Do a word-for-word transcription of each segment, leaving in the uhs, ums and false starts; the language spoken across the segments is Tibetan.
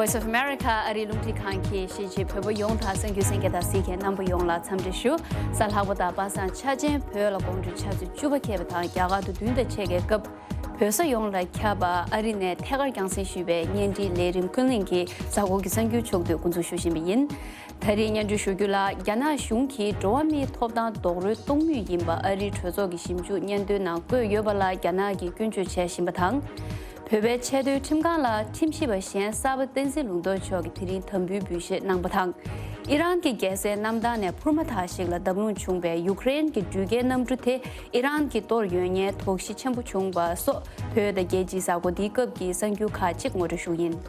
Voice of America ཨ་རིའི་རླུང་འཕྲིན་ཁང་གིས་གཞིས་བྱེས་བོད་པ་ཡོངས་དང་གསར་འགྱུར་གསན་མཁན་དང་གཟིགས་མཁན་རྣམ་པ་ཡོངས་ལ་འཚམས་འདྲི་ཞུ། གཟའ་ལྷག་པ་དང་པ་སངས་འཆར་ཅན་བོད་ལ་དགོང་དྲོའི་ཆུ་ཚོད་བཅུ་པ་འཁེལ་བ་དང་རྒྱ་གར་དུ་བདུན་དང་ཕྱེད་ཀའི་སྐབས། བོད་ས་ཡོངས་ལ་ཁྱབ་པ་ཨ་རི་ནས་ཐད་ཀར་རྒྱང་སྲིང་ཞུས་པའི་བརྙན་འཕྲིན་ལས་རིམ་ཀུན་གླེང་གི་གཟའ་འཁོར་གྱི་གསར་འགྱུར་ཕྱོགས་བསྡུས་འགོ་འཛུགས་ཞུ་བཞིན་པ་ཡིན། ད་རེས་སྙན་སྒྲོན་ཞུ་རྒྱུ་ལ། རྒྱ་ནག་གཞུང་གིས་འགྲོ་བ་མིའི་ཐོབ་ཐང་རྡོག་རོལ་གཏོང་མུས་ཡིན་པ་ཨ་རིའི་གྲོས་ཚོགས་ཀྱི་ཞིབ་འཇུག་སྙན་ཐོའི་ནང་བཀོད་ཡོད་པ་ལ་རྒྱ་ནག་གིས་སྐྱོན་བརྗོད་བྱས་བཞིན་པ་དང་། བོད་པའི་ཆེས་མཐོའི་ཁྲིམས་ཁང་ལ་ཁྲིམས་ཞིབ་པ་གཞན་གསར་པ་བསྟན་འཛིན་ལུང་རྟོགས་མཆོག་གིས་དེ་རིང་དམ་འབུལ་འབུལ་བཞེས་གནང་པ་དང་། ཨི་རན་གྱི་རྒྱལ་སའི་གནམ་ཐང་ནས་འཕུར་མ་དག་ཞིག་ལ་བརྡབ་ལྷུང་བྱུང་བའི་ཡུཀ་རེན་གྱི་འགྲུལ་སྐྱེལ་གནམ་གྲུ་དེ་ཨི་རན་གྱིས་གཏོར་ཡོད་ཉེན་དོགས་གཞི་ཆེན་པོ་བྱུང་བ་སོགས་བོད་དང་རྒྱལ་སྤྱིའི་གཟའ་འཁོར་འདིའི་སྐབས་ཀྱི་གསར་འགྱུར་ཁག་ཅིག་ངོ་སྤྲོད་ཞུ་གི་ཡིན།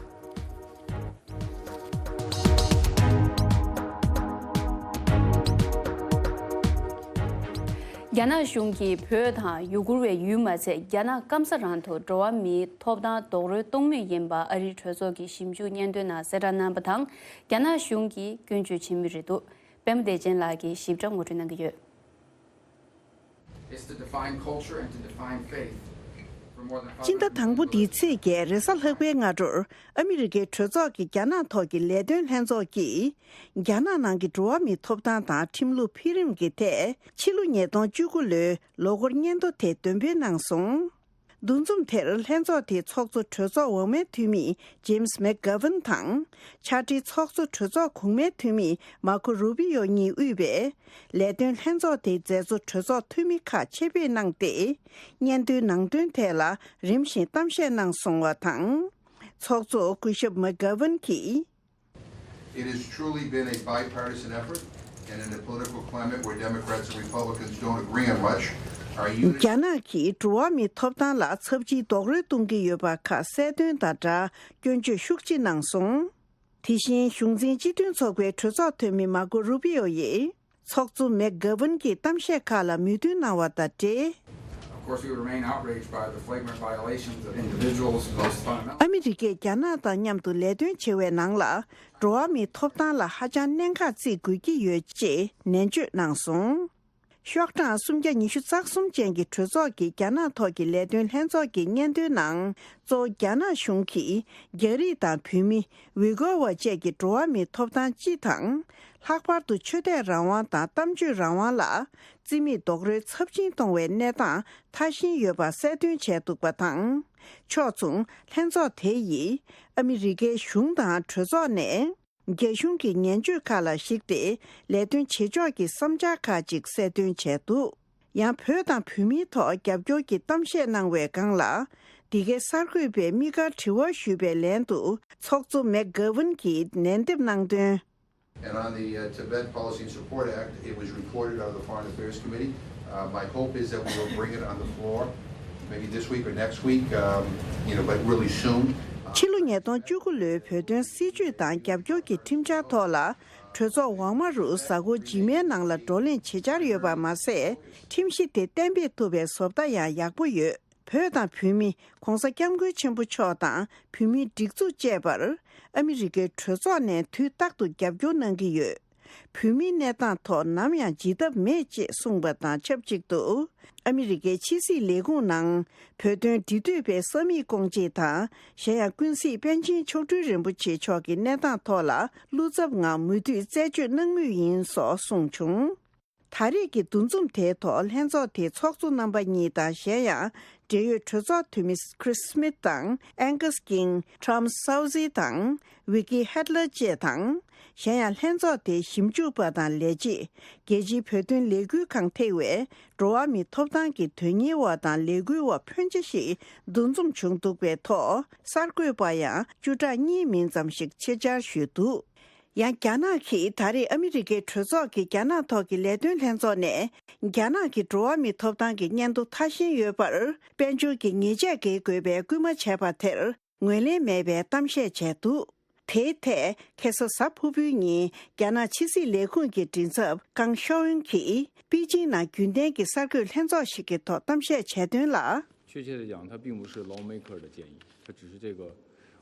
རྒྱ་ནག་གཞུང་གིས་བོད་དང་ཡུ་གུར་བའི་ཡུལ་མ་ཚད་རྒྱ་ནག་སྐམ་ས་རང་དུ་འགྲོ་བ་མིའི་ཐོབ་ཐང་རྡོག་རོལ་གཏོང་མུས་ཡིན་པ་ཨ་རིའི་གྲོས་ཚོགས་ཀྱི་ཞིབ་འཇུག་སྙན་ཐོའི་ནང་གསལ་བསྒྲགས་གནང་པ་དང་། རྒྱ་ནག་གཞུང་གིས་སྐྱོན་བརྗོད་བྱེད་མུས་རེད་འདུག་པད་མ་བདེ་ཆེན་ལགས་ཀྱིས་ཞིབ་ཕྲ་ངོ་སྤྲོད་གནང་གི་ཡོད། It's to define culture and to define faith. For more than སྤྱི་ཟླ་དང་པོ་འདིའི་ཚེས་བརྒྱད་རེས་གཟའ་ལྷག་པའི་སྔ་དྲོར་ཨ་མི་རི་ཀའི་གྲོས་ཚོགས་ཀྱི་རྒྱ་ནག་ཐོག་གི་ལས་དོན་ལྷན་ཚོགས་ཀྱིས། རྒྱ་ནག་ནང་གི་འགྲོ་བ་མིའི་ཐོབ་ཐང་དང་ཁྲིམས་ལུགས་འཕེལ་རིམ་གྱི་ཐད་ཕྱི་ལོ་ཉིས་སྟོང་བཅུ་དགུ་ལོའི་ལོ་འཁོར་སྙན་ཐོ་དེ་འདོན་སྤེལ་གནང་སོང་། འདུ་འཛོམས་དེར་ལྷན་ཚོགས་དེའི་ཚོགས་གཙོ་གྲོས་ཚོགས་འོག་མའི་འཐུས་མི་James McGovern དང་། ཕྱག་སྦྲེལ་ཚོགས་གཙོ་གྲོས་ཚོགས་གོང་མའི་འཐུས་མི་Marco Rubio གཉིས་དབུས་པའི་ལས་དོན་ལྷན་ཚོགས་དེའི་མཛད་གཙོ་གྲོས་ཚོགས་འཐུས་མི་ཁག་ཆེད་ཕེབས་གནང་སྟེ། སྙན་ཐོའི་ནང་དོན་ཐད་ལ་རིམ་བཞིན་གཏམ་བཤད་གནང་སོང་བ་དང་། ཚོགས་གཙོ་སྐུ་ཞབས་McGovern གྱིས། It has truly been a bipartisan effort, and in a political climate where Democrats and Republicans don't agree on much, our unity རྒྱ་ནག་གིས་འགྲོ་བ་མིའི་ཐོབ་ཐང་ལ་ཚབས་ཆེའི་རྡོག་རོལ་གཏོང་གི་ཡོད་པ་ཁག་གསལ་སྟོན་དང་སྦྲགས་སྐྱོན་བརྗོད་ཤུགས་ཆེ་གནང་སོང་། དེ་བཞིན་གཞུང་འཛིན་སྤྱི་མཐུན་ཚོགས་པའི་གྲོས་ཚོགས་འཐུས་མི་Marco Rubio ཡིས། ཚོགས་གཙོ་McGovern གྱི་གཏམ་བཤད་ཁག་ལ་མོས་མཐུན་གནང་བ་དང་འབྲེལ། Of course, we remain outraged by the flagrant violations of individuals' most fundamental ཨ་མི་རི་ཀས་རྒྱ་ནག་དང་མཉམ་དུ་ལས་དོན་བྱེད་པའི་ནང་ལ་འགྲོ་བ་མིའི་ཐོབ་ཐང་ལ་ཧ་ཅང་གནད་འགག་བརྩི་དགོས་ཀྱི་ཡོད་ཅེས་ནན་བརྗོད་གནང་སོང་། ཤོག་གྲངས་སུམ་བརྒྱ་ཉི་ཤུ་རྩ་གསུམ་ཅན་གྱི་གྲོས་ཚོགས་ཀྱི་རྒྱ་ནག་ཐོག་གི་ལས་དོན་ལྷན་ཚོགས་ཀྱི་སྙན་ཐོའི་ནང་། གཙོ་བོ་རྒྱ་ནག་གཞུང་གིས་རྒྱ་རིགས་དང་བོད་མི། ཝི་གོ་བ་བཅས་ཀྱི་འགྲོ་བ་མིའི་ཐོབ་ཐང་སྤྱི་དང་། ལྷག་པར་དུ་ཆོས་དད་རང་དབང་དང་གཏམ་བརྗོད་རང་དབང་ལ་རྩིས་མེད་རྡོག་རོལ་ཚབས་ཆེན་གཏོང་བའི་གནས་སྟངས་ཐར་བཞིན་ཡོད་པ་གསལ་སྟོན་བྱས་འདུག་པ་དང་། ཕྱོགས་མཚུངས་ལྷན་ཚོགས་དེ་ཡིས་ཨ་མི་རི་ཀའི་གཞུང་དང་གྲོས་ཚོགས་ནས་རྒྱ་གཞུང་གི་ངན་བྱུས་ཁག་ལ་གཞིགས་ཏེ་ལས་དོན་བྱེད་ཕྱོགས་ཀྱི་བསམ་འཆར་ཁག་ཅིག་གསལ་སྟོན་བྱས་འདུག་ཡང་བོད་དང་བོད་མིའི་ཐོག་རྒྱབ་སྐྱོར་གྱི་གཏམ་བཤད་གནང་བའི་སྒང་ལ། འདི་གའི་གསར་འགོད་པས་དམིགས་བཀར་དྲི་བ་ཞུས་པའི་ལན་དུ། ཚོགས་གཙོ་མེག་གྷ་ཝན་གྱིས་ནན་འདེབས་གནང་དོན། And on the uh, Tibet Policy and Support Act, it was reported out of the Foreign Affairs Committee. Uh, my hope is that we will bring it on the floor, maybe this week or next week, um, you know, but really soon. ཕྱི་ལོ་ཉིས་སྟོང་བཅུ་དགུ་ལོའི་བོད་དོན་སྲིད་བྱུས་དང་རྒྱབ་སྐྱོར་གྱི་ཁྲིམས་འཆར་ཐོག་ལ། གྲོས་ཚོགས་འོག་མ་རུ་གཟའ་འཁོར་རྗེས་མའི་ནང་ལ་བགྲོ་གླེང་བྱེད་འཆར་ཡོད་པ་མ་ཟད། ཁྲིམས་གཞི་དེ་གཏན་འབེབས་ཐུབ་པའི་བཟོ་ལྟ་ཡང་ཡག་པོ་ཡོད། བོད་དང་བོད་མི། ྋགོང་ས་ྋསྐྱབས་མགོན་ཆེན་པོ་མཆོག་དང་བོད་མིའི་སྒྲིག་འཛུགས་བཅས་པར་ཨ་མི་རི་ཀའི་གྲོས་ཚོགས་ནས་དུས་རྟག་ཏུ་རྒྱབ་སྐྱོར་གནང་གི་ཡོད། བོད་མིའི་གནས་སྟངས་ཐོག་ནམ་ཡང་བརྗེད་ཐབས་མེད་ཅེས་གསུངས་པ་དང་ཆབས་ཅིག་ཏུ། ཨ་མི་རི་ཀའི་ཕྱི་སྲིད་ལས་ཁུངས་ནང་བོད་དོན་འབྲེལ་མཐུད་པའི་ས་མིག་སྐོང་ཆེད་དང་། གཞན་ཡང་ཀུན་གཟིགས་པཎ་ཆེན་མཆོག་སྤྲུལ་རིན་པོ་ཆེ་མཆོག་གི་གནས་སྟངས་ཐོག་ལ་བློ་འཚབ་ངང་མུ་མཐུད་རྩད་གཅོད་གནང་མུས་ཡིན་སོགས་གསུངས་བྱུང་། ད་རེས་ཀྱི་འདུ་འཛོམས་དེའི་ཐོག་ལྷན་ཚོགས་དེའི་ཚོགས་གཙོ་རྣམ་པ་གཉིས་དང་། གཞན་ཡང་འབྲེལ་ཡོད་གྲོས་ཚོགས་འཐུས་མི་Chris Smith དང་། Angus King, Tom Southee དང་། Vicky Hetler བཅས་དང་། གཞན་ཡང་ལྷན་ཚོགས་དེའི་ཞིབ་འཇུག་པ་དང་ལས་བྱེད། རྒྱལ་སྤྱིའི་བོད་དོན་ལས་འགུལ་ཁང་ཐེ་བའི་འགྲོ་བ་མིའི་ཐོབ་ཐང་གི་དོན་གཉེར་བ་དང་ལས་འགུལ་བ་ཕོན་ཆེ་ཞིག་འདུ་འཛོམས་བྱུང་འདུག་པའི་ཐོག་གསར་འགོད་པ་ཡང་བཅུ་ཕྲག་གཉིས་མིན་ཙམ་ཞིག་ཆེད་བཅར་ཞུས་འདུག་ཡང་རྒྱ་ནག་གིས་ད་རེས་ཨ་མི་རི་ཀའི་གྲོས་ཚོགས་ཀྱི་རྒྱ་ནག་ཐོག་གི་ལས་དོན་ལྷན་ཚོགས་ནས་རྒྱ་ནག་གི་འགྲོ་བ་མིའི་ཐོབ་ཐང་གི་སྙན་ཐོ་ཐར་བཞིན་ཡོད་པར་དཔལ་འབྱོར་གྱི་ཉེས་ཆད་འགེལ་དགོས་པའི་སྐུལ་མ་བྱས་པ་དེར་ངོས་ལེན་མེད་པའི་གཏམ་བཤད་བྱས་འདུག་དེའི་ཐད་ཁ་སང་གཟའ་ཕུར་བུའི་ཉིན་རྒྱ་ནག་ཕྱི་སྲིད་ལས་ཁུངས་ཀྱི་མགྲིན་ཚབ་ཀང་ཤའོ་ཨུན་གྱིས་པེ་ཅིང་ནང་རྒྱུན་ལྡན་གྱི་གསར་འགོད་ལྷན་ཚོགས་ཤིག་གི་ཐོག་གཏམ་བཤད་བྱས་དོན་ལ། 确切地讲，它并不是 lawmaker 的建议，它只是这个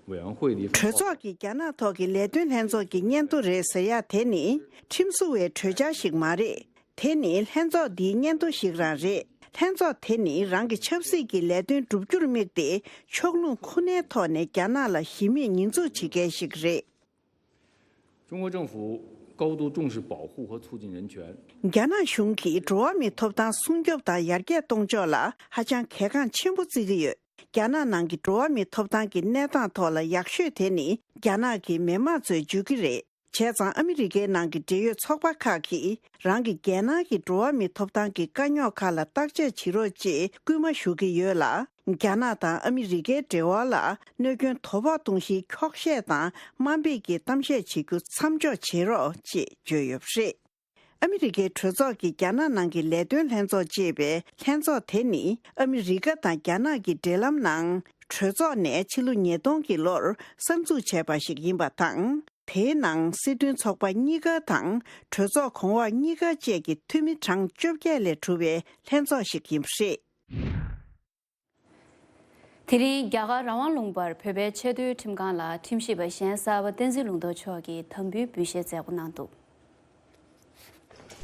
委员会的一份报告。 གྲོས་ཚོགས་ཀྱི་རྒྱ་ནག་ཐོག་གི་ལས་དོན་ལྷན་ཚོགས་ཀྱི་སྙན་ཐོ་རེད་ཟེར་ཡ་དེ་ནི་ཁྲིམས་བཟོ་བའི་གྲོས་འཆར་ཞིག་མ་རེད། དེ་ནི་ལྷན་ཚོགས་འདིའི་སྙན་ཐོ་ཞིག་རང་རེད། ལྷན་ཚོགས་དེ་ནི་རང་གི་ཆབ་སྲིད་ཀྱི་ལས་དོན་བསྒྲུབ་རྒྱུར་དམིགས་ཏེ་ཕྱོགས་ལྷུང་ཁོ་ནའི་ཐོག་ནས་རྒྱ་ནག་ལ་གཞི་མེད་ཉེས་འཛུགས་བྱེད་མཁན་ཞིག་རེད། 中国政府高度重视保护和促进人权。 རྒྱ་ནག་གཞུང་གིས་འགྲོ་བ་མིའི་ཐོབ་ཐང་སྲུང་སྐྱོབ་དང་ཡར་རྒྱས་གཏོང་ཕྱོགས་ལ་ཧ་ཅང་གལ་འགངས་ཆེན་པོ་བརྩི་གི་ཡོད། རྒྱ་ནག་ནང་གི་འགྲོ་བ་མིའི་ཐོབ་ཐང་གི་གནས་སྟངས་ཐོག་ལ་ཡག་ཤོས་དེ་ནི་རྒྱ་ནག་གི་མི་དམངས་ཚོས་བརྗོད་ཀྱི་རེད། བྱས་ཙང་ཨ་མི་རི་ཀའི་ནང་གི་འབྲེལ་ཡོད་ཚོགས་པ་ཁག་གིས་རང་གི་རྒྱལ་ནང་གི་འགྲོ་བ་མིའི་ཐོབ་ཐང་གི་དཀའ་རྙོག་ཁག་ལ་བརྟག་དཔྱད་བྱེད་རོགས་ཅེས་སྐུལ་མ་ཞུ་གི་ཡོད་ལ། རྒྱ་ནག་དང་ཨ་མི་རི་ཀའི་འབྲེལ་བ་ལ་གནོད་སྐྱོན་དོ་ཕོག་གཏོང་གཞིའི་འཁྱོག་བཤད་དང་དམའ་འབེབས་ཀྱི་གཏམ་བཤད་བྱེད་རྒྱུ་མཚམས་འཇོག་བྱེད་རོགས་ཅེས་བརྗོད་ཡོད་པ་རེད། ཨ་མི་རི་ཀའི་གྲོས་ཚོགས་ཀྱི་རྒྱ་ནག་ནང་གི་ལས་དོན་ལྷན་ཚོགས་ཅེས་པའི་ལྷན་ཚོགས་དེ་ནི་ཨ་མི་རི་ཀ་དང་རྒྱ་ནག་གི་འབྲེལ་ལམ་ནང་གྲོས་ཚོགས་ནས་ཕྱི་ལོ་ཉིས་སྟོང་གི་ལོར་གསར་འཛུགས་བྱས་པ་ཞིག་ཡིན་པ་དང་། དེའི་ནང་སྲིད་དོན་ཚོགས་པ་གཉིས་ཀ་དང་གྲོས་ཚོགས་གོང་འོག་གཉིས་ཀ་བཅས་ཀྱི་འཐུས་མི་གྲངས་བཅོ་བརྒྱད་ལས་གྲུབ་པའི་ལྷན་ཚོགས་ཤིག་ཡིན་པ་རེད། དེ་རིང་རྒྱ་གར་རང་དབང་ལུང་པར་བོད་པའི་ཆེས་མཐོའི་ཁྲིམས་ཁང་ལ་ཁྲིམས་ཞིབ་པ་གཞན་གསར་པ་བསྟན་འཛིན་ལུང་རྟོགས་མཆོག་གིས་དམ་འབུལ་འབུལ་བཞེས་མཛད་སྒོ་གནང་འདུག་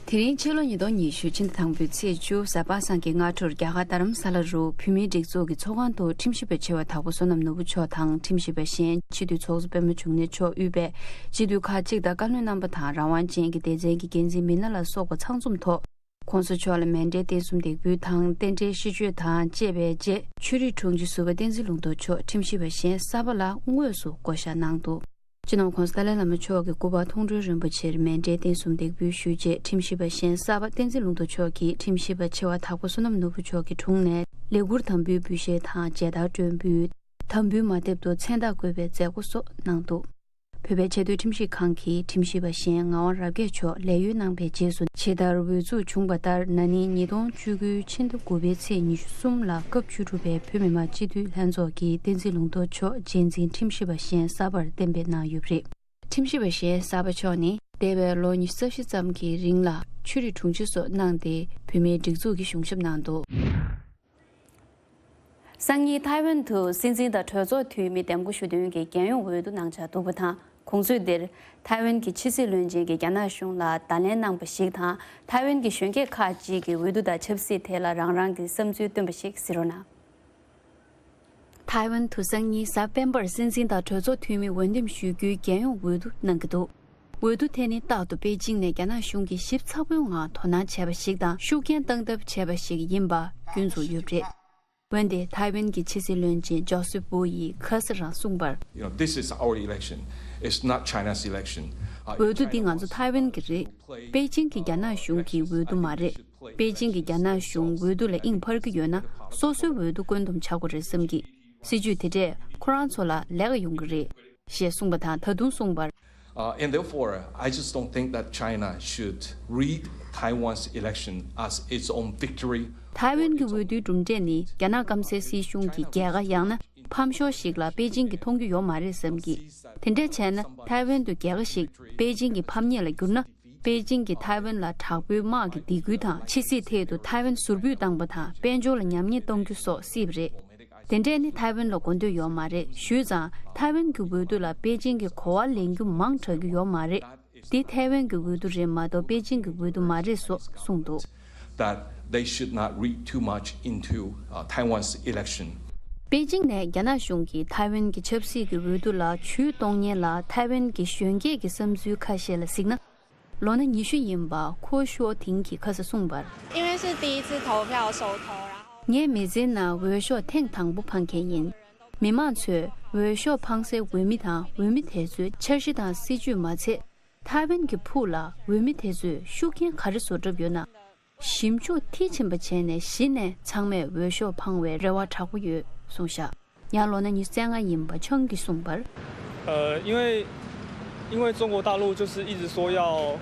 དེ་རིང་ཕྱི་ལོ་ཉིས་སྟོང་ཉི་ཤུ་ཕྱི་ཟླ་དང་པོའི་ཚེས་བཅུ་གཟའ་པ་སངས་ཀྱི་སྔ་དྲོར་རྒྱ་གར་རྡ་རམ་ས་ལ་རུ་བོད་མིའི་སྒྲིག་འཛུགས་ཀྱི་ཚོགས་ཁང་དུ་ཁྲིམས་ཞིབ་པ་ཆེ་བ་དྭགས་པོ་བསོད་ནམས་ནོར་བུ་མཆོག་དང་ཁྲིམས་ཞིབ་པ་གཞན་སྤྱི་འཐུས་ཚོགས་གཙོ་པད་མ་འབྱུང་གནས་མཆོག་དབུས་པའི་སྤྱི་འཐུས་ཁག་ཅིག་དང་བཀའ་བློན་རྣམ་པ་དང་རང་དབང་ཅན་གྱི་སྡེ་ཚན་གྱི་འགན་འཛིན་མི་སྣ་ལ་སོགས་པ་ཚང་འཛོམས་ཐོག་༧གོང་ས་མཆོག་ལ་མཎྜལ་རྟེན་གསུམ་འདེགས་འབུལ་དང་རྟེན་འབྲེལ་ཤིས་བརྗོད་དང་བཅས་པའི་རྗེས་ཆོས་རིག་དྲུང་ཆེ་ཟུར་པ་བསྟན་འཛིན་ལུང་རྟོགས་མཆོག་ཁྲིམས་ཞིབ་པ་གཞན་གསར་པ་ལ་དངོས་སུ་བསྐོ་བཞག་གནང་འདུག་སྤྱི་ནོར་༧གོང་ས་ཏཱ་ལའི་བླ་མ་མཆོག་གི་སྐུ་པར་མཐོང་གྲོལ་རིན་པོ་ཆེར་མཎྜལ་རྟེན་གསུམ་འདེགས་འབུལ་ཞུས་རྗེས་ཁྲིམས་ཞིབ་པ་གཞན་གསར་པ་བསྟན་འཛིན་ལུང་རྟོགས་མཆོག་གིས་ཁྲིམས་ཞིབ་པ་ཆེ་བ་དྭགས་པོ་བསོད་ནམས་ནོར་བུ་མཆོག་གི་དྲུང་ནས་ལས་འཁུར་དམ་འབུལ་འབུལ་བཞེས་དང་མཇལ་དར་སྒྲོན་འབུལ། དམ་འབུལ་མ་ཐེབས་ཐོག་མཚན་རྟགས་བཀོད་པའི་མཛད་སྒོ་སོགས་གནང་འདུག་བོད་པའི་ཆེས་མཐོའི་ཁྲིམས་ཞིབ་ཁང་གི་ཁྲིམས་ཞིབ་པ་གཞན་ངག་དབང་རབ་རྒྱས་མཆོག་ལས་གཡོལ་གནང་པའི་རྗེས་སུ་ཇི་ལྟར་འོས་བཙུགས་བྱུང་བ་ལྟར་ན་ནིང་ཉིས་སྟོང་བཅུ་དགུ་ཕྱི་ཟླ་དགུ་པའི་ཚེས་ཉི་ཤུ་གསུམ་ལ་སྐབས་བཅུ་དྲུག་པའི་བོད་མི་མང་སྤྱི་འཐུས་ལྷན་ཚོགས་ཀྱིས་བསྟན་འཛིན་ལུང་རྟོགས་མཆོག་རྗེས་འཛིན་ཁྲིམས་ཞིབ་པ་གཞན་གསར་པར་གཏན་འབེབས་གནང་ཡོད་པ་རེད། ཁྲིམས་ཞིབ་པ་གཞན་གསར་པ་མཆོག་ནི་འདས་པའི་ལོ་ཉི་ཤུ་རྩ་བཞི་ཙམ་གྱི་རིང་ལ་ཆོས་རིག་དྲུང་ཆེ་སོགས་གནང་སྟེ་བོད་མིའི་སྒྲིག་འཛུགས་ཀྱི་གཞུང་ཞབས་གནང་འདུག་སང་ཉིན་ཐའེ་ཝན་དུ་སྲིད་འཛིན་དང་གྲོས་ཚོགས་འཐུས་མི་འདེམས་བསྐོ་ཞུ་དོན་གྱི་རྒྱལ་ཡོངས་འོས་བསྡུ་གནང་འཆར་འདུག་པ་དང་། གོང་ཚོད་འདིར་ཐའེ་ཝན་གྱི་ཕྱི་སྲིད་བློན་ཆེན་གྱིས་རྒྱ་ནག་གཞུང་ལ་བརྡ་ལན་གནང་པ་ཞིག་དང་། ཐའེ་ཝན་གྱི་གཞོན་སྐྱེས་ཁག་ཅིག་གིས་འོས་བསྡུ་དང་ཆབ་སྲིད་ཐད་ལ་རང་རང་གི་བསམ་ཚུལ་བཏོན་པ་ཞིག་གཟིགས་རོགས་གནང་། ཐའེ་ཝན་དུ་སང་ཉིན་གཟའ་སྤེན་པར་སྲིད་འཛིན་དང་གྲོས་ཚོགས་འཐུས་མི་འོས་འདེམས་ཞུ་རྒྱུའི་རྒྱལ་ཡོངས་འོས་བསྡུ་གནང་གི་འདུག་འོས་བསྡུ་དེ་ནི་རྟག་ཏུ་པེ་ཅིང་ནས་རྒྱ་ནག་གཞུང་གིས་ཞིབ་ཚགས་པོའི་ངང་དོ་སྣང་བྱས་པ་ཞིག་དང་ཤུགས་རྐྱེན་བཏང་ཐབས་བྱས་པ་ཞིག་ཡིན་པ་སྐྱོན་བཙུགས་ཡོད་པ་རེད། འོན་ཏེ་ཐའེ་ཝན་གྱི་ཕྱི་སྲིད་བློན་ཆེན་ཇོ་སེབ་ཝུ་ཡིས་ཁ་སང་རང་གསུངས་པར། You know, this is our election. It's not China's election. Uh, འོས་བསྡུ་འདི་ང་ཚོ་ཐའེ་ཝན་གྱི་རེད། པེ་ཅིང་གི་རྒྱ་ནག་གཞུང་གི་འོས་བསྡུ་མ་རེད། པེ་ཅིང་གི་རྒྱ་ནག་གཞུང་འོས་བསྡུ་ལ་དབྱིངས་འཕར་གྱི་ཡོད་ན་སོ་སོའི་འོས་བསྡུ་བཀོད་འདོམས་བྱ་དགོས་རེད་བསམ་གྱི། སྲིད་ཇུས་དེ་འདྲས་ཁོ་རང་ཚོ་ལ་ལས་ཀ་ཡོང་གི་རེད། ཞེས་གསུངས་པ་དང་ད་དུང་གསུངས་པར། Uh, and therefore, I just don't think that China should read Taiwan's election as its own victory. ཐའེ་ཝན་གྱི་འོས་བསྡུའི་གྲུབ་འབྲས་ནི་རྒྱ་ནག་སྐམ་སའི་སྲིད་གཞུང་གི་རྒྱལ་ཁ་ཡང་ན་ཕམ་ཤོས་ཤིག་ལ་པེ་ཅིང་གིས་མཐོང་རྒྱུ་ཡོད་མ་རེད་བསམ་གྱི། དེ་འདྲས་བྱས་ན་ཐའེ་ཝན་དུ་རྒྱལ་ཁ་ཞིག་པེ་ཅིང་གི་ཕམ་ཉེས་ལ་གྱུར་ན། པེ་ཅིང་གིས་ཐའེ་ཝན་ལ་དྲག་པོའི་དམག་གི་སྡིགས་སྐུལ་དང་ཕྱི་སྲིད་ཐད་དུ་ཐའེ་ཝན་ཟུར་ཕུད་བཏང་པ་དང་དཔལ་འབྱོར་ལ་ཉམས་ཉེས་གཏོང་རྒྱུ་སོགས་སྲིད་པ་རེད། དེ་འདྲས་ནི་ཐའེ་ཝན་ལ་གོ་འདོད་ཡོད་མ་རེད། ཞུས་ཙང་ཐའེ་ཝན་གྱི་འོས་བསྡུ་ལ་པེ་ཅིང་གིས་གོ་བ་ལེན་རྒྱུ་མང་དྲགས་རྒྱུ་ཡོད་མ་རེད། འདི་ཐའེ་ཝན་གྱི་འོས་བསྡུ་རེད་མ་གཏོགས་པེ་ཅིང་གི་འོས་བསྡུ་མ་རེད་སོགས་གསུངས་འདུག That they should not read too much into, uh, Taiwan's election. པེ་ཅིང་ནས་རྒྱ་ནག་གཞུང་གིས་ཐའེ་ཝན་གྱི་ཆབ་སྲིད་ཀྱི་འོས་བསྡུ་ལ་ཇུས་གཏོང་མཁན་ལ་ཐའེ་ཝན་གྱི་གཞོན་སྐྱེས་ཀྱི་བསམ་ཚུལ་ཁ་ཤས་ལ་གཟིགས་ན། ལོ་ན་ཉི་ཤུ་ཡིན་པ་ཁོ་ཤོ་ཐིང་གིས་ཁ་སང་གསུངས་པར། 因为是第一次投票，然后 ངའི་མི་ཚེའི་ནང་འོས་ཤོག་ཐེངས་དང་པོ་འཕང་མཁན་ཡིན། མི་མང་ཚོས་འོས་ཤོག་འཕང་སའི་འོས་མི་དང་འོས་མི་དེ་ཚོའི་འཆར་གཞི་དང་སྲིད་ཇུས་མ་ཚད། ཐའེ་ཝན་གྱི་ཕུགས་ལ་འོས་མི་དེ་ཚོས་ཤུགས་རྐྱེན་ག་རེ་བཟོ་གྲབས་ཡོད་ན། ཞིབ་འཇུག་མཐིལ་ཕྱིན་པ་བྱས་ནས་གཞི་ནས་ཚང་མས་འོས་ཤོག་འཕང་བའི་རེ་བ་དྲག་པོ་ཡོད་གསུངས་བཞག་ཡང་ལོ་ན་ཉི་ཤུ་རྩ་ལྔ་ཡིན་པ་ཆང་གིས་གསུངས་པར། 呃，因为因为中国大陆就是一直说要，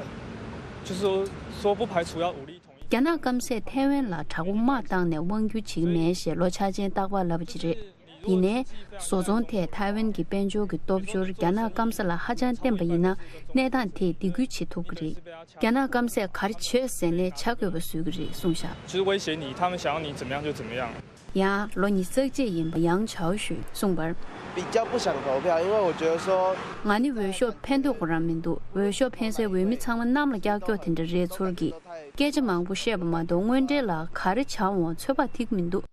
就是说不排除要武力统一。 རྒྱ་ནག་སྐམ་སས་ཐའེ་ཝན་ལ་དྲག་པོ་དམག་བཏང་ནས་དབང་སྒྱུར་བྱེད་ཀྱི་མེད་ཞེས་ལོ་འཆར་ཅན་རྟག་པར་ལབ་པ་ཅིག་རེད། ཡིན་ནའི། བཟོ་ཚོང་ཐད་ཐའེ་ཝན་གྱི་དཔལ་འབྱོར་གྱི་སྟོབས་འབྱོར་རྒྱ་ནག་སྐམ་ས་ལ་ཧ་ཅང་བརྟེན་པ་ཡིན་ན། གནས་སྟངས་དེས་སྡིགས་སྐུལ་བྱེད་ཐུབ་ཀྱི་རེད། རྒྱ་ནག་སྐམ་སས་ག་རེ་བྱོས་ཟེར་ནའི་བྱ་དགོས་པ་བཟོ་གི་རེད་གསུངས་བཞག 就是威胁你，他们想要你怎么样就怎么样。 ཡང་ལོ་ཉི་ཤུ་རྩ་གཅིག་ཡིན་པ་ཡང་ཆའོ་ཞུས་གསུངས་པར། 比较不想投票，因为我觉得说 ང་ནི་འོས་ཤོག་འཕེན་འདོད་ཁོ་རང་མི་འདུག་འོས་ཤོག་འཕེན་སའི་འོས་མི་ཚང་མ་གནམ་ལ་ཀྱག་ཀྱོག་དེ་འདྲ་རེད་ཚོར་གི། སྐད་ཆ་མང་པོ་བཤད་པ་མ་གཏོགས་དངོས་འབྲེལ་ལ་ག་རེ་བྱ་འོང་ཚོད་དཔག་ཐིག་མི་འདུག་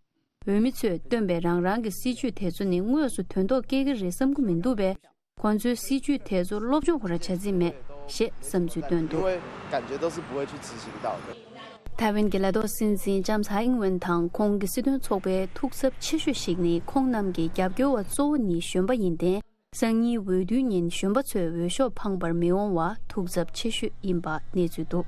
འོས་མི་ཚོས་བཏོན་པའི་རང་རང་གི་སྲིད་ཇུས་དེ་ཚོ་ནི་དངོས་སུ་དོན་ཐོག་སྐྱེལ་གི་རེད་བསམ་གི་མི་འདུག་པས། ཁོང་ཚོའི་སྲིད་ཇུས་དེ་ཚོ་སློབ་སྦྱོང་ཁོ་རང་བྱ་རྩིས་མེད་ཞེས་བསམ་ཚུལ་བཏོན་འདུག 因为感觉都是不会去执行到的。 ཐའེ་ཝན་གྱི་ལས་ཐོག་སྲིད་འཛིན་ལྕམ་ཚའེ་ཨིང་ཝེན་དང་ཁོང་གི་སྲིད་དོན་ཚོགས་པའི་ཐུགས་འཚབ་ཆེ་ཤོས་ཤིག་ནི་ཁོང་རྣམས་ཀྱི་རྒྱབ་སྐྱོར་བ་གཙོ་བོ་ནི་གཞོན་པ་ཡིན་ཏེ། སང་ཉིན་འོས་བསྡུའི་ཉིན་གཞོན་པ་ཚོས་འོས་ཤོག་འཕངས་པར་མི་འོང་བ་ཐུགས་འཚབ་ཆེ་ཤོས་ཡིན་པ་གནས་ཚུལ་འདུག་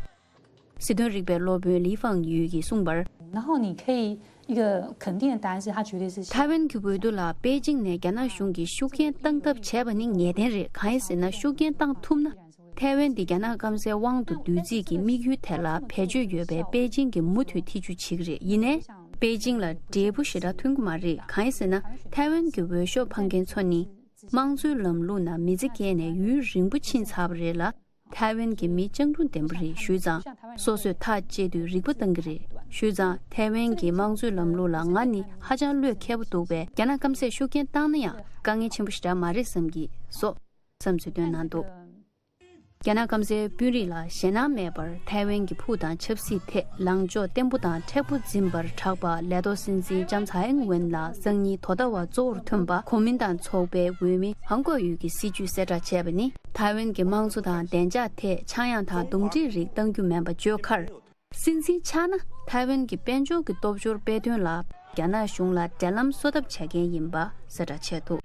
སྲིད་དོན་རིག་པའི་སློབ་དཔོན་ལི་ཧྥང་ཡུས་ཀྱིས་གསུངས་པར། 然后你可以一个肯定的答案是，他绝对是 ཐའེ་ཝན་གྱི་འོས་བསྡུ་ལ་པེ་ཅིང་ནས་རྒྱ་ནག་གཞུང་གིས་ཤུགས་རྐྱེན་བཏང་ཐབས་བྱས་པ་ནི་ངེས་གཏན་རེད། གང་ཡིན་ཟེར་ན་ཤུགས་རྐྱེན་བཏང་ཐུབ་ན། ཐའེ་ཝན་འདི་རྒྱ་ནག་སྐམ་སའི་དབང་དུ་བསྡུ་རྩིས་ཀྱི་དམིགས་ཡུལ་དེ་ལ་བེད་སྤྱོད་ཡོད་པས་པེ་ཅིང་གིས་མུ་མཐུད་ཐེ་བྱུས་བྱེད་ཀྱི་རེད། ཡིན་ནའི། པེ་ཅིང་ལ་འབྲས་བུ་ཞེ་དྲག་ཐོན་གྱི་མ་རེད། གང་ཡིན་ཟེར་ན་ཐའེ་ཝན་གྱི་འོས་ཤོག་འཕང་མཁན་ཚོ་ནི། དམངས་གཙོའི་ལམ་ལུགས་ནང་མི་ཚེ་སྐྱེལ་ནས་ཡུན་རིང་པོ་ཕྱིན་ཚར་བ་རེད་ལ། ཐའེ་ཝན་གྱི་མི་སྤྱང་གྲུང་ལྡན་པ་རེད་ཞུས་ཙང་། སོ་སོས་ཐག་བཅད་དུས་རིག་པ་བཏང་གི་རེད་ཞུས་ཙང་། ཐའེ་ཝན་གྱི་དམངས་གཙོའི་ལམ་ལུགས་ལ་ང་ནི་ཧ་ཅང་བློས་འཁེལ་པོ་འདུག་པས། རྒྱ་ནག་སྐམ་སས་ཤུགས་རྐྱེན་བཏང་ན་ཡང་དཀའ་ངལ་ཆེན་པོ་ཞེ་དྲག་མ་རེད་བསམ་གྱི་སོགས་བསམ་ཚུལ་བཏོན་གནང་འདུག་རྒྱ་ནག་སྐམ་སའི་དཔོན་རིགས་ལ་ཞེད་སྣང་མེད་པར་ཐའེ་ཝན་གྱི་ཕུགས་དང་ཆབ་སྲིད་ཐད་ལངས་ཕྱོགས་བརྟན་པོ་དང་མཁྲེགས་པོ་འཛིན་པར་གྲགས་པ་ལས་ཐོག་སྲིད་འཛིན་ལྕམ་ཚའེ་ཨིང་ཝེན་ལ་སང་ཉིན་དོ་ཟླ་བ་གཙོ་བོར་ཐོན་པ་གོ་མིན་ཏང་ཚོགས་པའི་འོས་མི་ཧང་ཀོ་ཡུས་ཀྱི་སྲིད་ཇུས་གསལ་བསྒྲགས་བྱས་པ་ནི། ཐའེ་ཝན་གྱི་དམངས་གཙོ་དང་བདེ་འཇགས་ཐད་ཆག་ཡང་དང་གདོན་འདྲེའི་རིགས་གཏང་རྒྱུ་མིན་པ་བརྗོད་ཁར། སྲིད་འཛིན་ཆགས་ན་ཐའེ་ཝན་གྱི་དཔལ་འབྱོར་གྱི་སྟོབས་འབྱོར་སྤེལ་དོན་ལ་རྒྱ་ནག་གཞུང་ལ་འབྲེལ་ལམ་བཟོ་ཐབས་བྱ་མཁན་ཡིན་པ་གསལ་བསྒྲགས་བྱས་འདུག་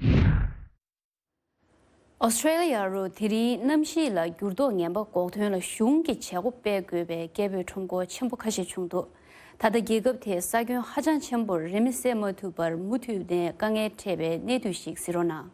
ཨོ་སི་ཀྲེ་ལི་ཡ་རུ་དེ་རིང་གནམ་གཤིས་ལ་འགྱུར་ལྡོག་ངན་པ་འགོག་ཐོན་ལ་གཞུང་གིས་བྱེད་སྒོ་སྤེལ་དགོས་པའི་སྐད་འབོད་ཁྲོམ་སྐོར་ཆེན་པོ་ཁ་ཤས་བྱུང་འདུག་ད་ལྟ་རྒྱལ་ཁབ་དེའི་ས་ཁྱོན་ཧ་ཅང་ཆེན་པོར་རི་མེ་བསད་མ་ཐུབ་པར་མུ་མཐུད་ནས་དཀའ་ངལ་འཕྲད་པའི་གནས་སྡུད་ཞིག་གཟིགས་རོགས་གནང་།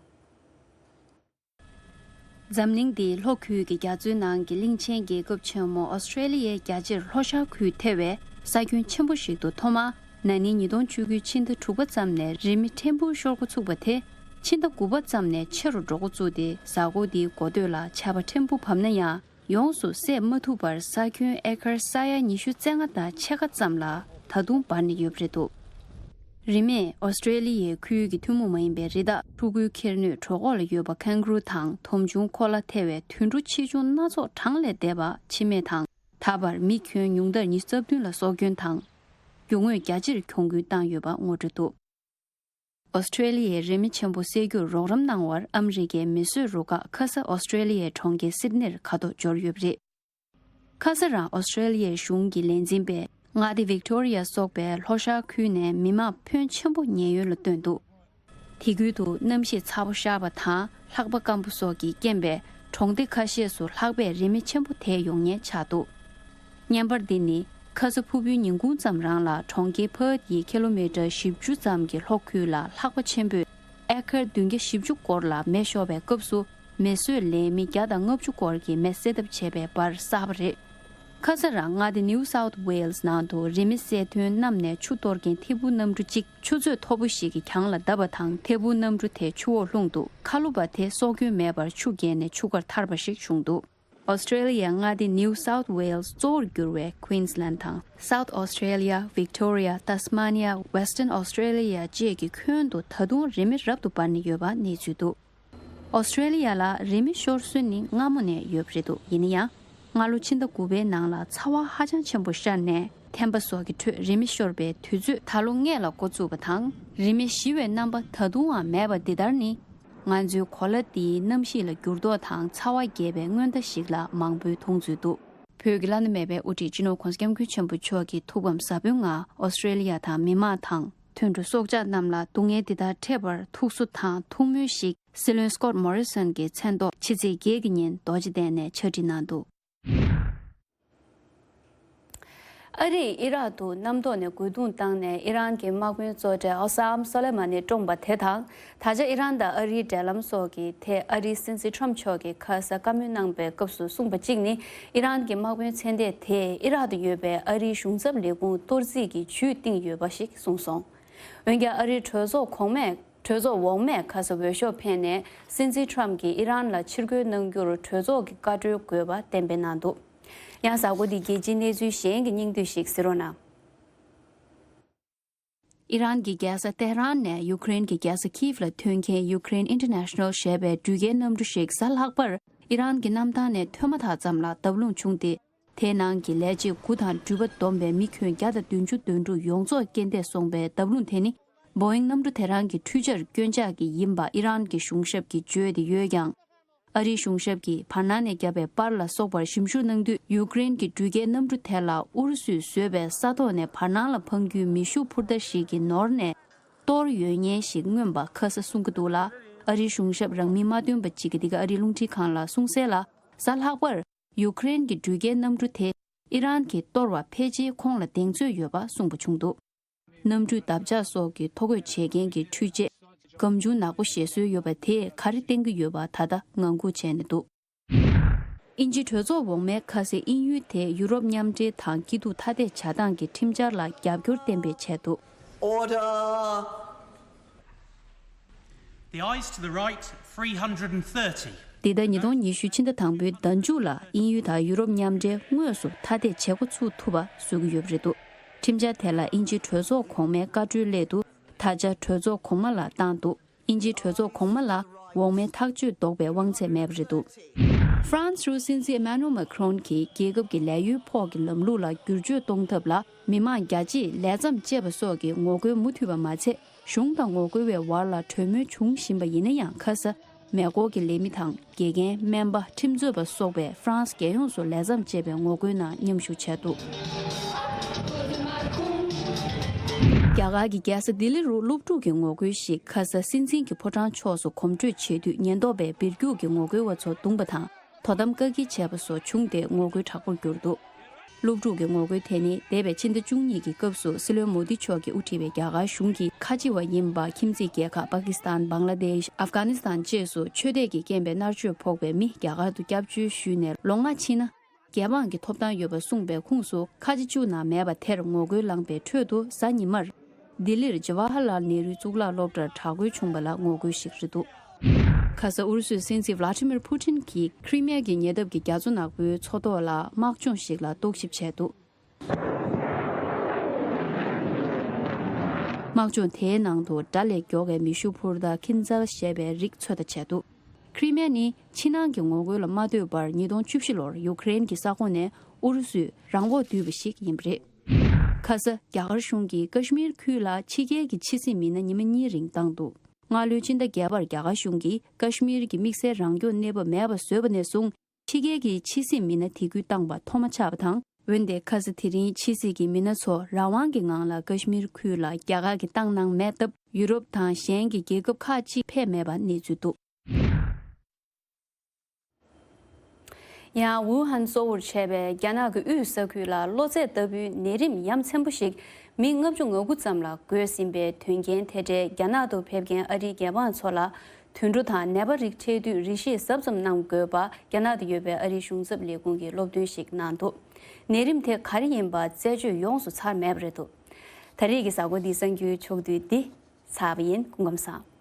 འཛམ་གླིང་འདིའི་ལྷོ་ཁུལ་གྱི་རྒྱ་མཚོའི་ནང་གི་གླིང་ཆེན་རྒྱལ་ཁབ་ཆེན་མོ་ཨོ་སི་ཀྲེ་ལི་ཡའི་རྒྱ་ཆེར་ལྷོ་ཤར་ཁུལ་ཐེ་བའི་ས་ཁྱོན་ཆེན་པོ་ཞིག་ཏུ་ཐོག་མར་ན་ནིང་ཉིས་སྟོང་བཅུ་དགུའི་ཕྱི་ཟླ་དྲུག་པ་ཙམ་ནས་རི་མེ་ཕྲན་བུ་ཤོར་འགོ་ཚུགས་པ་དེ། ཕྱི་ཟླ་དགུ་པ་ཙམ་ནས་ཆེ་རུ་འགྲོ་འགོ་བཙུགས་ཏེ། གཟའ་འཁོར་འདིའི་འགོ་སྟོད་ལ་ཆར་པ་ཕྲན་བུ་བབས་ན་ཡང་། ཡོངས་སུ་བསད་མ་ཐུབ་པར་ས་ཁྱོན་ཨེ་ཀར་ས་ཡ་ཉི་ཤུ་རྩ་ལྔ་དང་ཕྱེད་ཀ་ཙམ་ལ་ད་དུང་འབར་ནས་ཡོད་པ་རེད་འདུག་རི་མེས་ཨོ་སི་ཀྲེ་ལི་ཡའི་ཁུལ་གྱི་ཐུན་མོང་མ་ཡིན་པའི་རི་དྭགས། ཕྲུ་གུའི་ཁྱེར་སྣོད་གྲོད་ཁོག་ལ་ཡོད་པ་ཁན་གུ་རུ་དང་དོམ་ཆུང་ཁོ་ལ་ཐེ་བའི་དུད་འགྲོ་ཆེ་ཆུང་སྣ་ཚོགས་གྲངས་ལས་འདས་པ་འཆི་རྨས་དང་། ད་བར་མི་ཁྱོན་ཉུང་མཐར་ཉི་ཤུ་རྩ་བདུན་ལ་སྲོག་སྐྱོན་དང་། རྒྱུ་དངོས་རྒྱ་ཆེར་གྱོང་གུན་བཏང་ཡོད་པ་ངོ་སྤྲོད་འདུག་ཨོ་སི་ཀྲེ་ལི་ཡའི་རི་མེ་ཆེན་པོ་སེལ་རྒྱུར་རོགས་རམ་གནང་བར་ཨ་མི་རི་ཀའི་མེ་གསོད་རུ་ཁག་ཁ་ས་ཨོ་སི་ཀྲེ་ལི་ཡའི་གྲོང་ཁྱེར་སིད་ནེར་ཁ་ཐོག་འབྱོར་ཡོད་པ་རེད། ཁ་ས་རང་ཨོ་སི་ཀྲེ་ལི་ཡའི་གཞུང་གི་ལས་འཛིན་པས་མངའ་སྡེ་ཝིག་ཏོ་རི་ཡ་སོགས་པའི་ལྷོ་ཤར་ཁུལ་ནས་མི་མང་ཕོན་ཆེན་པོ་ཉེན་གཡོལ་ལ་བཏོན་འདུག་དེ་ཁུལ་དུ་གནམ་གཤིས་ཚ་པོ་ཤར་བ་དང་ལྷགས་པ་སྐམ་པོ་སོགས་ཀྱི་རྐྱེན་པས་གྲོང་སྡེ་ཁ་ཤས་སུ་ལྷགས་པས་རི་མེ་ཆེན་པོ་དེད་ཡོང་ཉེན་ཆགས་འདུག་བརྙན་པར་འདི་ནི་ཁ་ས་ཕུ་བོའི་ཉིན་གུང་ཙམ་རང་ལ་གྲོང་ཁྱེར་ཕར་ཐི་ཡི་ཁི་ལོ་མི་ཊར་བཞི་བཅུ་ཙམ་གྱི་ལྷོ་ཁུལ་ལ་ལྷགས་པ་ཆེན་པོས་ཨེ་ཀར་བདུན་བརྒྱ་བཞི་བཅུ་སྐོར་ལ་མེ་ཤོར་བའི་སྐབས་སུ། མེ་གསོད་ལས་མི་བརྒྱ་དང་ལྔ་བཅུ་སྐོར་གྱིས་མེ་བསད་ཐབས་བྱས་པའི་པར་གསར་པ་རེད། ཁ་ས་རང་མངའ་སྡེ་ནིའུ་སའུཐ་ཝེལ་སི་ནང་དུ་རི་མེ་བསད་ཐོན་གནམ་ནས་ཆུ་གཏོར་མཁན་ཐད་འཕུར་གནམ་གྲུ་གཅིག་ཆུ་ཚོད་མཐོ་པོ་ཞིག་གི་གྱང་ལ་བརྡབས་པ་དང་། ཐད་འཕུར་གནམ་གྲུ་དེ་ཆུ་འོག་ལྷུང་འདུག་ཁ་ལོ་པ་དེ་སྲོག་སྐྱོན་མེད་པར་ཆུ་བརྒལ་ནས་ཆུ་ཁར་ཐར་པ་ཞིག་བྱུང་འདུག་ཨོ་སི་ཀྲེ་ལི་ཡའི་མངའ་སྡེ་ནིའུ་སའུཐ་ཝེལ་སི་གཙོ་བོར་གྱུར་བའི་ཀུན་སི་ལན་དང་། སའུཐ་ཨོ་སི་ཀྲེ་ལི་ཡ། ཝིག་ཏོ་རི་ཡ། ཏཱ་སི་མ་ནི་ཡ། ཝེ་སི་ཊརན་ཨོ་སི་ཀྲེ་ལི་ཡ་བཅས་ཀྱི་ཁྱོན་དུ་ད་དུང་རི་མེ་རབ་ཏུ་འབར་ནས་ཡོད་པ་གནས་ཚུལ་འདུག་ཨོ་སི་ཀྲེ་ལི་ཡ་ལ་རི་མེ་ཤོར་སྲོལ་ནི་སྔ་མོ་ནས་ཡོད་པ་རེད་འདུག་ཡིན་ན་ཡང་། སྔ་ལོ་ཕྱི་ཟླ་དགུ་པའི་ནང་ལ་ཚ་བ་ཧ་ཅང་ཆེན་པོ་ཤར་ནས། ཐན་པ་སོགས་ཀྱི་ཁྲོད་རི་མེ་ཤོར་བའི་དུས་ཚོད་ད་ལོ་སྔས་ལ་འགོ་བཙུགས་པ་དང་། རི་མེ་ཞི་བའི་རྣམ་པ་ད་དུང་ཡང་མེད་པ་འདི་ལྟར་ནི། ང་ཚོའི་གོ་ལ་འདིའི་གནམ་གཤིས་ལ་འགྱུར་ལྡོག་དང་ཚ་བ་རྒྱས་པའི་སྔོན་བརྡ་ཞིག་ལ་མང་པོས་མཐོང་ཚུལ་འདུག་བོད་ཀྱི་བླ་ན་མེད་པའི་དབུ་ཁྲིད་སྤྱི་ནོར་༧གོང་ས་༧སྐྱབས་མགོན་ཆེན་པོ་མཆོག་གིས་ཐུགས་ཕམ་ཟབ་པོའི་ངང་ཨོ་སི་ཀྲེ་ལི་ཡ་དང་མི་མང་དང་། མཐུན་འགྲོ་སྲོག་ཆགས་རྣམས་ལ་སྡུག་བསྔལ་འདི་ལྟར་འཕྲད་པར་ཐུགས་གསོ་དང་ཐུགས་སྨོན་ཞིག་སྲིད་བློན་སི་ཀོཊ་མོ་རི་སོན་གྱི་མཚན་ཐོག་ཕྱི་ཚེས་བརྒྱད་ཀྱི་ཉིན་རྡོ་རྗེ་གདན་ནས་ཕྱག་བྲིས་གནང་འདུག་ཨ་རིས་ཨི་རག་ཏུ་གནམ་ཐོག་ནས་རྒོལ་རྡུང་བཏང་ནས་ཨི་རན་གྱི་དམག་དཔོན་གཙོ་གྲས་ཨོ་སམ་སོ་ལེ་མ་ནི་བཀྲོངས་པ་དེ་དང་། ད་ཆ་ཨི་རན་དང་ཨ་རིའི་འབྲེལ་ལམ་སོགས་ཀྱི་ཐད་ཨ་རིའི་སྲིད་འཛིན་ཁྲོམ་མཆོག་གིས་ཁ་ས་བཀའ་མོལ་གནང་པའི་སྐབས་སུ་གསུངས་པ་གཅིག་ནི། ཨི་རན་གྱི་དམག་དཔོན་ཚན་ཏེ་དེས་ཨི་རག་ཏུ་ཡོད་པའི་ཨ་རིའི་གཞུང་ཚབ་ལས་ཁུངས་གཏོར་རྩིས་ཀྱི་ཇུས་བཏིང་ཡོད་པ་ཞིག་གསུངས་སོང་། འོན་ཀྱང་ཨ་རིའི་གྲོས་ཚོགས་གོང་མས་ གྲོས་ཚོགས་འོག་མས་ཁ་ས་འོས་ཤོག་འཕེན་ནས་སྲིད་འཛིན་ཊམ་གྱིས་ཨི་རན་ལ་ཕྱིར་རྒོལ་གནང་རྒྱུར་གྲོས་ཚོགས་ཀྱི་བཀའ་འཁྲོལ་དགོས་པ་གཏན་འབེབས་གནང་འདུག། ཡང་གཟའ་འཁོར་འདིའི་རྒྱལ་སྤྱིའི་གནས་ཚུལ་གཞན་གྱི་སྙིང་བསྡུས་ཤིག་གཟིགས་རོགས་གནང་། ཨི་རན་གྱི་རྒྱལ་ས་ཏེ་ཧ་རན་ནས་ཡུ་ཀེ་རེན་གྱི་རྒྱལ་ས་ཁིབ་ལ་ཐོན་མཁན་Ukraine International ཞེས་པའི་འགྲུལ་སྐྱེལ་གནམ་གྲུ་ཞིག་གཟའ་ལྷག་པར་ཨི་རན་གྱི་གནམ་ཐང་ནས་ཐོན་མ་ཐག་ཙམ་ལ་བརྡབ་ལྷུང་བྱུང་སྟེ། དེའི་ནང་གི་ལས་བྱེད་དགུ་དང་འགྲུལ་པ་བསྡོམས་པའི་མི་ཁྱོན་བརྒྱ་དང་བདུན་ཅུ་དོན་དྲུག་ཡོངས་རྫོགས་རྐྱེན་འདས་སོང་བའི་བརྡབ་ལྷུང་དེ་ནི་Boeing གནམ་གྲུ་དེ་རང་གི་འཕྲུལ་ཆར་སྐྱོན་ཆག་གིས་ཡིན་པ་ཨི་རན་གྱི་གཞུང་ཞབས་ཀྱིས་བརྗོད་དེ་ཡོད་ཀྱང་། ཨ་རིའི་གཞུང་ཞབས་ཀྱིས་བར་སྣང་ནས་བརྒྱབ་པའི་པར་ལ་སོགས་པར་ཞིབ་འཇུག་གནང་དུས། ཡུ་ཀེ་རེན་གྱི་འགྲུལ་སྐྱེལ་གནམ་གྲུ་དེ་ལ་ཨུ་རུ་སུས་བཟོས་པའི་ས་ཐོག་ནས་བར་སྣང་ལ་འཕང་རྒྱུའི་མེ་ཤུགས་འཕུར་མདའ་ཞིག་གིས་ནོར་ནས་གཏོར་ཡོད་ཉེན་ཞིག་མངོན་པ་ཁ་ས་གསུང་གི་འདུག་ལ། ཨ་རིའི་གཞུང་ཞབས་རང་མིང་མ་བཏོན་པ་ཅིག་གིས་འདི་ག་ཨ་རིའི་རླུང་འཕྲིན་ཁང་ལ་གསུངས་གསལ་ལ། གཟའ་ལྷག་པར་ཡུ་ཀེ་རེན་གྱི་འགྲུལ་སྐྱེལ་གནམ་གྲུ་དེ་ཨི་རན་གྱིས་གཏོར་བ་ཕལ་ཆེར་ཁོང་ལ་གདེང་ཚོད་ཡོད་པ་གསུངས་པ་བྱུང་འདུག། གནམ་གྲུས་འདབ་ཆགས་སོགས་ཀྱི་ཐོ་འགོད་བྱེད་མཁན་གྱི་འཕྲུལ་ཆས་སྒམ་ཆུང་ནག་པོ་བཞེས་སྲོལ་ཡོད་པ་དེས་ག་རེ་བསྟན་གྱི་ཡོད་པ་ད་ལྟ་ངང་སྒུག་བྱས་ནས་འདུག། དབྱིན་ཇིའི་གྲོས་ཚོགས་འོག་མའི་ཁ་སའི་དབྱིན་ཡུལ་དེ་ཡུ་རོབ་མཉམ་འབྲེལ་དང་སྐྱིད་སྡུག་ཐ་དད་བྱ་སྟངས་ཀྱི་ཁྲིམས་འཆར་ལ་རྒྱབ་སྐྱོར་གཏན་འབེབས་བྱས་འདུག། Order! The eyes to the right, three hundred and thirty. འདི་ཟླ་ཉིས་སྟོང་ཉི་ཤུ་ཕྱི་ཟླ་དང་པོའི་ཟླ་མཇུག་ལ་དབྱིན་ཡུལ་དང་ཡུ་རོབ་མཉམ་འབྲེལ་དངོས་སུ་ཐ་དད་བྱེད་འགོ་ཚུགས་ཐུབ་པ་བཟོ་གི་ཡོད་པ་རེད་འདུག། ཁྲིམས་འཆར་དེ་ལ་དབྱིན་ཇིའི་གྲོས་ཚོགས་གོང་མའི་བཀའ་འཁྲོལ་སླད་དུ་ད་ཆ་གྲོས་ཚོགས་གོང་མ་ལ་བཏང་འདུག། དབྱིན་ཇིའི་གྲོས་ཚོགས་གོང་མ་ལ་འོག་མའི་ཐག་གཅོད་འདོགས་པའི་དབང་ཚད་མེད་པ་རེད་འདུག། ཧྥ་རན་སི་རུ་སྲིད་འཛིན་Emmanuel Macron གྱིས་རྒྱལ་ཁབ་ཀྱི་ལས་གཡོལ་ཕོགས་ཀྱི་ལམ་ལུགས་ལ་བསྒྱུར་བཅོས་གཏོང་ཐབས་ལ་མི་མང་རྒྱ་ཆེས་ལས་མཚམས་བཅད་པ་སོགས་ཀྱི་ངོ་རྒོལ་མུ་མཐུད་པ་མ་ཚད། གཞུང་དང་ངོ་རྒོལ་བའི་བར་ལ་གྲོས་མོལ་བྱུང་བཞིན་པ་ཡིན་ན་ཡང་། ཁ་ས་མེ་འཁོར་གྱི་ལས་མི་དང་དགེ་རྒན། སྨན་པ། ཁྲིམས་རྩོད་པ་སོགས་པས་ཧྥ་རན་སི་རྒྱལ་ཡོངས་སུ་ལས་མཚམས་བཅད་པའི་ངོ་རྒོལ་ནང་མཉམ་ཞུགས་བྱས་འདུག། རྒྱ་གར་གྱི་རྒྱལ་ས་ལྡི་ལི་རུ་སློབ་ཕྲུག་གི་ངོ་རྒོལ་ཞིག་ཁ་ས་སྲིད་འཛིན་གྱི་ཕོ་བྲང་ཕྱོགས་སུ་གོམ་བགྲོད་བྱེད་དུས། ཉེན་རྟོག་པས་འབིར་རྒྱུག་གི་ངོ་རྒོལ་བ་ཚོ་བརྡུངས་པ་དང་། དོ་དམ་བཀག་སྐྱིལ་བྱས་པ་སོགས་བྱུང་སྟེ་ངོ་རྒོལ་དྲག་པོར་གྱུར་འདུག། སློབ་ཕྲུག་གི་ངོ་རྒོལ་དེ་ནི་འདས་པའི་ཕྱི་ཟླ་བཅུ་གཉིས་ཀྱི་སྐབས་སུ་སྲིད་བློན་མོ་དི་མཆོག་གིས་དབུ་ཁྲིད་པའི་རྒྱ་གར་གཞུང་གིས་ཁ་ཆེ་བ་ཡིན་པ་ཁྱིམ་མཚེས་རྒྱལ་ཁག་པ་ཀི་སི་ཐན། བང་ལ་དེཤ། ཨབ་གྷ་ནི་སི་ཐན་བཅས་སུ་ཆོས་དད་ཀྱི་རྐྱེན་པས་མནར་གཅོད་ཕོག་པའི་མི་རྒྱ་གར་དུ་སྐྱབས་བཅོལ་ཞུས་ནས་ལོ་ལྔ་ཕྱིན་ན་རྒྱལ་འབངས་ཀྱི་ཐོབ་ཐང་ཡོད་པ་གསུངས་པའི་ཁུངས་སུ་ཁ་ཆེ་བཅུ་ནང་མེད་པ་དེར་ངོ་རྒོལ་ལངས་པའི་ཁྲོད་དུ་གཟའ་ཉི་མར་ལྡི་ལིར་ཇ་ཝ་ཧར་ལཱལ་ནེ་རུའི་གཙུག་ལག་སློབ་གྲྭར་དྲག་རྒོལ་བྱུང་བ་ལ་ངོ་རྒོལ་ཞིག་རེད་འདུག། ཁ་ས་ཨུ་རུ་སུའི་སྲིད་འཛིན་Vladimir Putin གྱིས་ཁྲི་མེ་གི་ཉེ་འདབས་ཀྱི་རྒྱ་མཚོ་ནག་པོའི་མཚོ་ཐོག་ལ་དམག་སྦྱོང་ཞིག་ལ་རྟོག་ཞིབ་བྱས་འདུག། དམག་སྦྱོང་དེའི་ནང་དུ་དགྲ་ལས་མགྱོགས་པའི་མེ་ཤུགས་འཕུར་མདའ་Kinzhal ཞེས་པའི་རིགས་ཚོད་ལྟ་བྱས་འདུག། ཁྲི་མེ་ནི་ཕྱི་ནང་གི་ངོ་རྒོལ་ལ་མ་ལྟོས་པར་ཉིས་སྟོང་བཅུ་བཞི་ལོར་ཡུ་ཀེ་རེན་གྱི་ས་ཁོངས་ནས་ཨུ་རུ་སུས་རང་དབང་བསྡུས་པ་ཞིག་ཡིན་པ་རེད། ཁ་ས་རྒྱ་གར་གཞུང་གིས་ཀ་ཤི་མིར་ཁུལ་ལ་ཕྱི་རྒྱལ་གྱི་ཕྱི་སྲིད་མི་སྣ་ཉི་མ་གཉིས་རིང་བཏང་འདུག། སྔ་ལོའི་ཕྱི་ཟླ་བརྒྱད་པར་རྒྱ་གར་གཞུང་གིས་ཀ་ཤི་མིར་གྱི་དམིགས་བསལ་རང་སྐྱོང་གནས་བབ་མེད་པ་བཟོས་པ་ནས་བཟུང་། ཕྱི་རྒྱལ་གྱི་ཕྱི་སྲིད་མི་སྣ་དེ་ཁུལ་བཏང་བ་ཐོག་མ་ཆགས་པ་དང་། འོན་ཏེ་ཁ་ས་དེ་རིང་ཕྱི་སྲིད་ཀྱི་མི་སྣ་ཚོ་རང་དབང་གི་ངང་ལ་ཀ་ཤི་མིར་ཁུལ་ལ་རྒྱ་གར་གྱིས་བཏང་གནང་མེད་སྟབས། ཡུ་རོབ་དང་གཞན་གྱི་རྒྱལ་ཁབ་ཁག་ཅིག་ཕེབས་མེད་པ་གནས་ཚུལ་འདུག། ཡང་ཝུ་ཧན་གཙོ་བོར་བྱས་པའི་རྒྱ་ནག་གི་དབུས་ས་ཁུལ་ལ་གློ་ཚད་ལྟ་བུའི་ནད་རིམས་ཡ་མཚན་པོ་ཞིག་མི་ལྔ་བཅུ་ང་དགུ་ཙམ་ལ་འགོས་ཟིན་པའི་དོན་རྐྱེན་དེ་འབྲེལ། རྒྱ་ནག་ཏུ་ཕེབས་མཁན་ཨ་རིའི་རྒྱལ་འབངས་ཚོ་ལ་དུད་འགྲོ་དང་ནད་པ་རིགས་འཕྲད་དུས་རི་ཞེད་གཟབ་ཙམ་གནང་དགོས་པ། རྒྱ་ནག་ཏུ་ཡོད་པའི་ཨ་རིའི་གཞུང་ཚབ་ལས་ཁུངས་ཀྱིས་སློབ་སྟོན་ཞིག་གནང་འདུག། ནད་རིམས་དེ་ག་རེ་ཡིན་པ་རྩད་གཅོད་ཡོངས་སུ་ཚར་མེད་པ་རེད་འདུག། ད་རེས་ཀྱི་གཟའ་འཁོར་འདིའི་གསར་འགྱུར་ཕྱོགས་བསྡུས་འདི་ཚར་བ་ཡིན། སྐུ་ཁམས་བཟང་།